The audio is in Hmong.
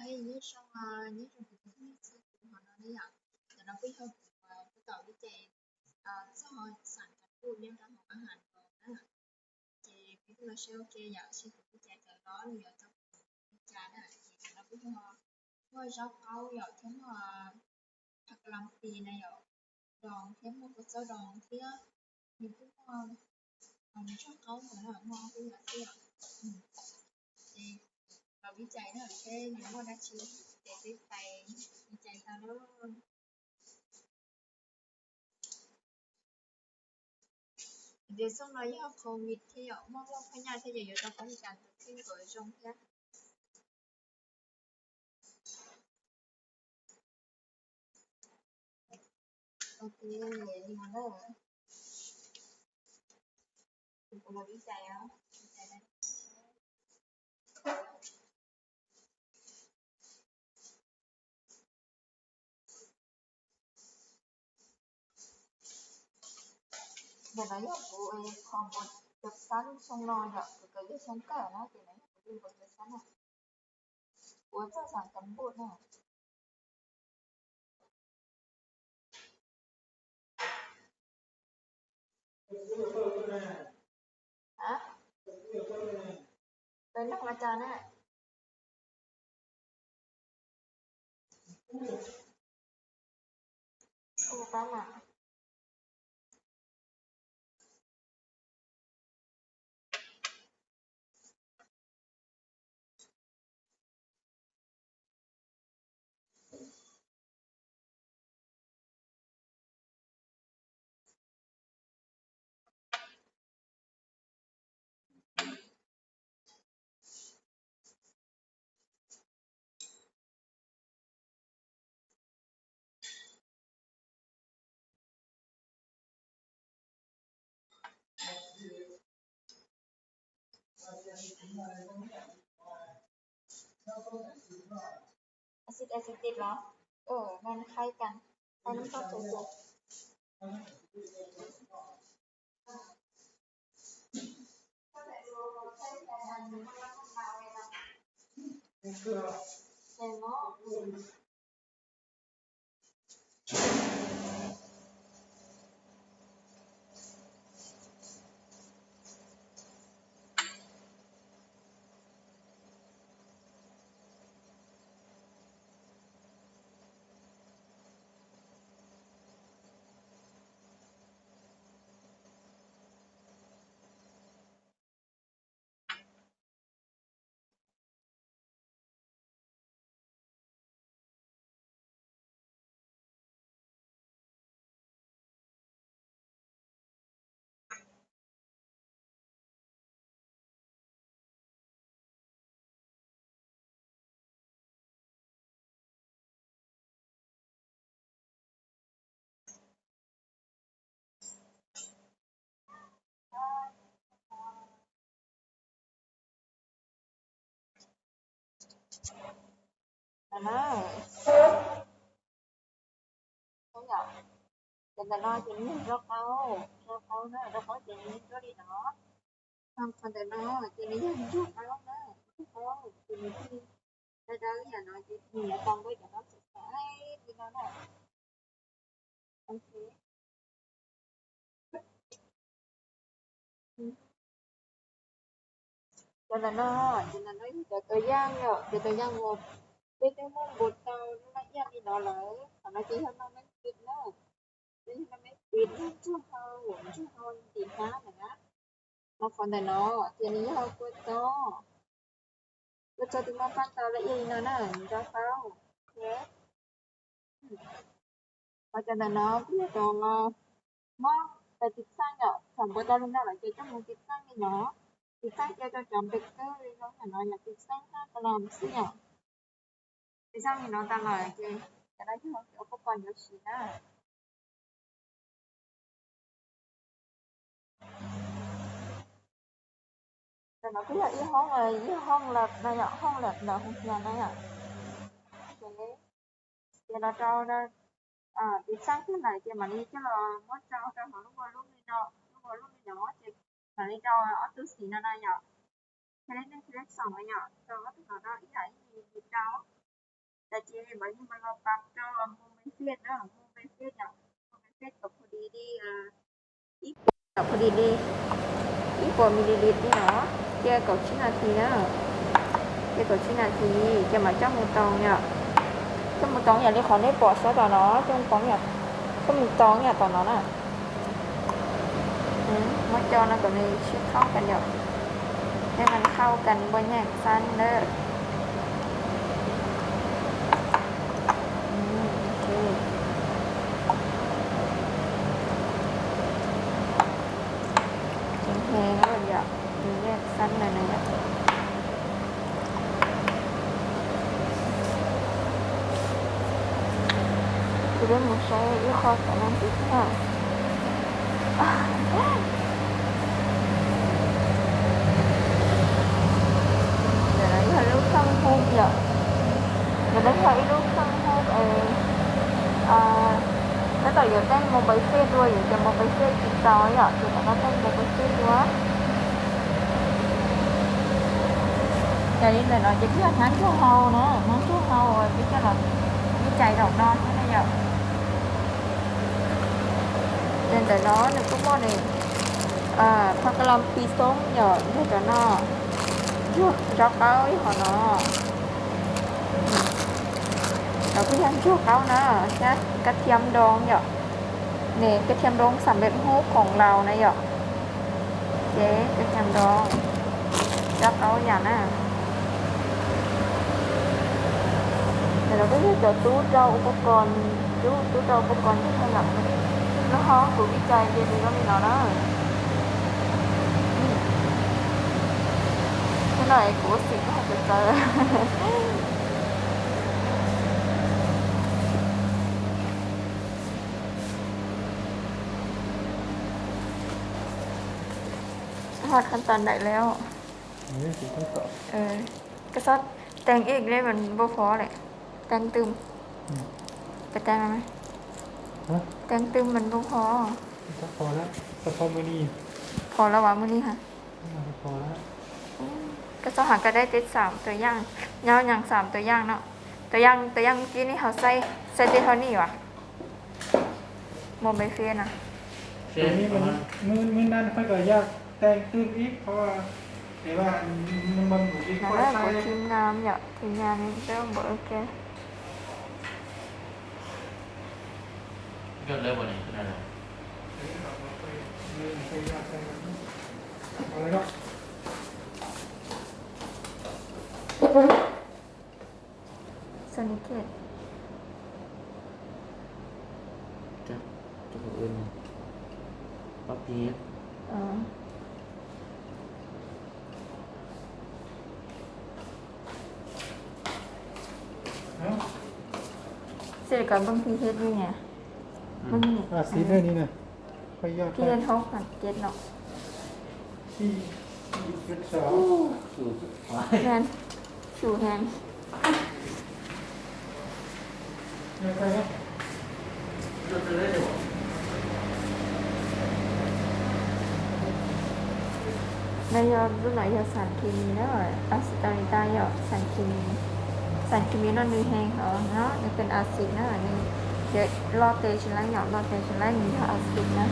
Nyob zoo, nyob zoo kuv tus phooj ywg txhua tus hov no na yom. Ntawm no kuj yog kuv tus tau vib cai txog xam cov kuj nyob rau hauv a has no na. Ces peb kuj los saib ua ke yom, seb kuv vib cai cov lob nws yuav tau li cas na. Ces ntawm no kuj yog muaj zaub qaub yom, thiab muaj pha ka lam pis na yom, doos thiab muaj kua txob doos thiab nws kuj muaj zaub qaub ntawd na, muaj ob peb yam thiab yom. Ces los vib cai na, seb nws muaj dab tsi ces peb pais vib cai tau na. Ces xyoo no yog covid thiab yom, muaj muaj phaj nyaj thiab ces yuav tau pab li cas tus kheej kom zoo thiab. Ok, li no na. Kuv los vib cai os. Ntawm no yog kuv qhov npua cov xab xyoo no yom, kuv kawm yog xyoo kawg na, ces no yog kuv li npua cov xab na. Kuv txoj xam cov npua na. Peb leeg los cas na? Ua pab mas. Acid acetic los? Ơ, nan khai kan, khai nấm sốt sốt sốt. Ntawm no, ces ntawm no ces nws yog zaub qaub, zaub qaub na, zaub qaub ces nws yog li no. Ho qhov ntawm no ces nws yog ntsuag qaub na, ntsuag qaub ces nws thiaj li dawb dawb ib yam no ces nws yuav tau npab cov no xwb xwb li no na. Ok. Cov ntawm no, cov ntawm no yog cov tau yaj yom, cov tau yaj uas peb twb muab npuav tau lub laj iaj li no lawm, qhov no ces yog noj meb pib na, yog noj meb pib ntsuag hau, ntsuag hau tim hnab ntawm na. Ho qhov ntawm no ces nws yog kua txob, kua txob twb muab pab tau laj iaj li no na, nws rau hau. Ok. Ho cov ntawm no kuj yog cov muab pais tiv xeej yom, thaum npuav tau li no lawm ces coj mus tiv xeej li no. Tiv xeej cia rau cov npe kawg li zoo yam no yog tiv xeej hab ka los xwb yom. Tiv xeej li no tag lawm ces cov no yog cov upav kom yuav siv na. Ntawm no kuj yog ib hoob, yog hoob lab no yom, hoob lab ntawm hoos hias no yom. Ces los rau tiv xeej tag lawm ces mam li coj los muab rau rau hauv lub ua lub li no, lub ua lub li no ces mam li rau ob tug xim no no yom. Thiab lej neej thiab lej xaum no yom, rau ob tug no no ib yam ib yam li rau. Ces mas yog mas los pab rau mus npe fiaj na, mus npe fiaj yom, mus npe fiaj kom phu di li, ib puas, kom phu di li ib puas mililitr li no, cia kaum tsib nas this na, cia kaum tsib nas this, ces mam coj mus tau yom. Coj mus tau yam li qhov nej pom sab tom no, coj mus poob yom, coj mus tau yam tom no na. Muab coj no kom nws sib qhaub kan yom, nej man qhaub kan npuaj nyeej xab nawb. Ceev heev lawm yom, nws nyeej xab na nws yom. Kuv peb mus saib ib qho xov no ntxiv na. Ntawm no yog lub kheej hub yom. Ntawm no yog ib lub kheej hub es tab tom yuav teej mus npe fiaj dua, yuav cov mus npe fiaj tsis txaus yom, ces ntawm no teej mus npe fiaj dua. Yog li ntawm no ces kuj yog hnab ntsuag hau na, hnab ntsuag hau uas peb coj los ib cais zaum no thiab na yom. Ces ntawm no nws kuj muaj ne, pha ka lam phi xoob yom, ntsuag cov no, ntsuag zaub qaub ib qho no. Los kuj yog ntsuag qaub na, thiab ka thiam ntoo yom. Nws ka thiam ntoo xam lem hub khoom laus na yom. Ces ka thiam ntoo, zaub qaub yam na. Ntawm no kuj yog cov tub rau upakoos, tub, tub rau upakoos ntawm no yom. Lub hauv kuv ib cais ces nws zoo li no na. Hnub no es kuv ua xim kuj hais txawv txawv. Hot khab tas nraim lawm. Koj txhob teeb ib leb mas npau phov lawm. Teeb twm. Koj teeb no, teeb twm mas npau phov. Phov lawm vas mug ni ha. Koj txhob has koj dai tej xam tus yaj, nyob nyam xam tus yaj no. Tus yaj, tus yaj kib ni hauv xaib, xaib tej hauv ni yuav mus npe fiaj na. Kuv tsis nam yom, tus nyam ni peb ua npaum ua ke. Sonic Kid. Xij li koj nplooj phi hej li na. Nplooj phi hej na. Phi hej hauv qhov kev no. Xyum heev. No yog lub no yog xam khi mi na, acetone yog xam khi mi. Xam khi mi no nws heev os, no nws pheej acid na, nws yog loj tes tsis laib, yog loj tes tsis laib nws yog acid na.